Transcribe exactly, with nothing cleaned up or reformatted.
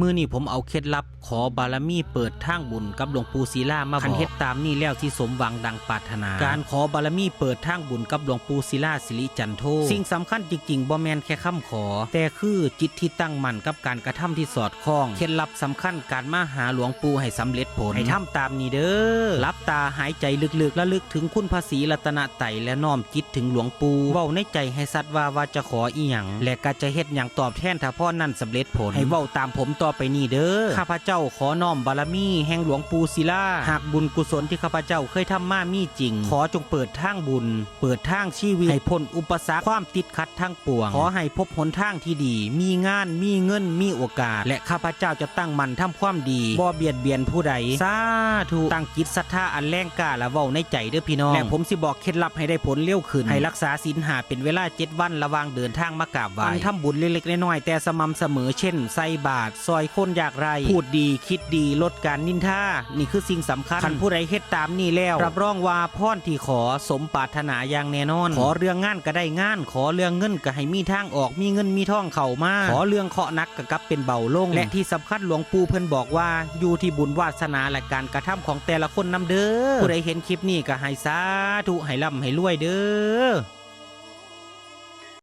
มื้อนี้ผมเอาเคล็ดลับขอบารมีเปิดทางบุญกับหลวงปู่ศิลามาบอก คันเฮ็ดตามนี้แล้วสิสมหวังดังปรารถนา การขอบารมีเปิดทางบุญกับหลวงปู่ศิลาสิริจันโท สิ่งสำคัญจริงๆ บ่แม่นแค่คำขอ แต่คือจิตที่ตั้งมั่นกับการกระทำที่สอดคล้อง เคล็ดลับสำคัญการมาหาหลวงปู่ให้สำเร็จผล ให้ทำตามนี้เด้อ หลับตาหายใจลึกๆ ระลึกถึงคุณพระศรีรัตนตรัยและน้อมจิตถึงหลวงปู่ เว้าในใจให้สัตย์ว่า ว่าจะขออิหยัง และก็จะเฮ็ดหยังตอบแทนถ้าพรนั้นสำเร็จผล ให้เว้าตามผมต่อไปนี้เด้อ ข้าพเจ้าขอน้อมบารมีแห่งหลวงปู่ศิลา หากบุญกุศลที่ข้าพเจ้าเคยทำมามีจริง ขอจงเปิดทางบุญ เปิดทางชีวิต ให้พ้นอุปสรรคความติดขัดทั้งปวง ขอให้พบหนทางที่ดี มีงาน มีเงิน มีโอกาส และข้าพเจ้าจะตั้งมั่นทำความดี บ่เบียดเบียนผู้ใด สาธุ ตั้งจิตศรัทธาอันแรงกล้าและเว้าในใจเด้อพี่น้อง และผมสิบอกเคล็ดลับให้ได้ผลเร็วขึ้น ให้รักษาศีลห้าเป็นเวลาเจ็ดวันระหว่างเดินทางมากราบไหว้ หมั่นทำบุญเล็กๆน้อยๆแต่สม่ำเสมอ เช่น ใส่บาตร ซอยคนยากไร้ พูดดี คิดดี ลดการนินทา นี่คือสิ่งสำคัญ คันผู้ใดเฮ็ดตามนี้แล้ว รับรองว่าพรที่ขอสมปรารถนาอย่างแน่นอน ขอเรื่องงานก็ได้งาน ขอเรื่องเงินก็ให้มีทางออก มีเงินมีทองเข้ามา ขอเรื่องเคราะห์หนักก็กลับเป็นเบาลง และที่สำคัญหลวงปู่เพิ่นบอกว่า อยู่ที่บุญวาสนาและการกระทำของแต่ละคนนำเด้อ ผู้ใดเห็นคลิปนี้ก็ให้สาธุ ให้ร่ำให้รวยเด้อ